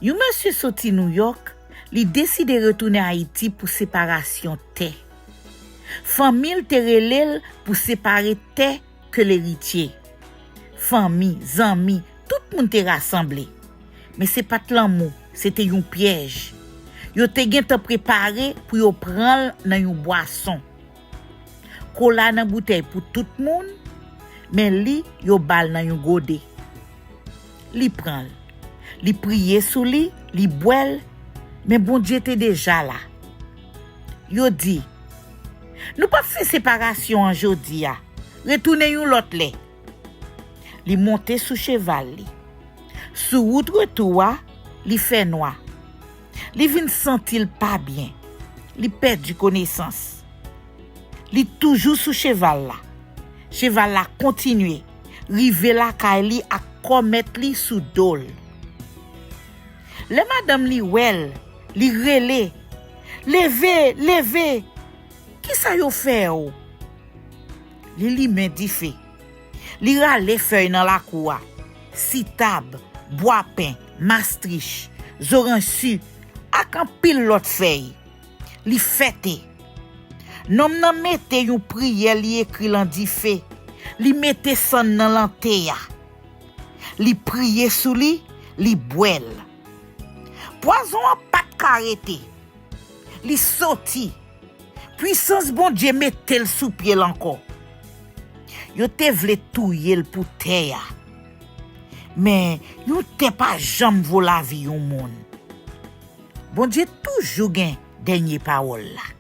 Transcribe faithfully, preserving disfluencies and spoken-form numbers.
Yon mesye soti Nouyòk, li deside retounen Ayiti pou separasyon tè. Fanmi l te rele l pou separe tè ke leritye. Fanmi, zanmi, tout moun te rasanble. Men se pa t lanmou, se te yon pyèj. Yo te gentan prepare pou yo pran l nan yon bwason. Kola nan boutèy pou tout moun, men li yo ba l nan yon gode. Li pran l. Li priye sou li, li bwè l, men Bondye te deja la. Yo di, "Nou p ap fè separasyon an jodi a. Retounen yon lòt lè." Li monte sou cheval li. Sou wout retou a, li fè nwa. Li vin santi l pa byen. Li pèdi konesans. Li toujou sou cheval la. Cheval la kontinye rive lakay li ak kò mèt li sou do l. Lè madanm li wè l, li rele, "Leve, leve! Kisa yo fè w?" Li limen dife. Li rale fèy nan lakou a, sitab, bwapen, mastrich, zoranj si, ak anpil lòt fèy. Li fète. Nonm nan mete yon priyè li ekri lan dife. Li mete sann nan lan te a. Li priye sou li, li bwè l. Pwazon an pa t ka rete. Li soti. Pwisans Bondye mete l sou pye l ankò. Yo te vle touye l pou tè a. Men, yon tè pa janm vo lavi yon moun. Bondye toujou gen dènye pawòl la.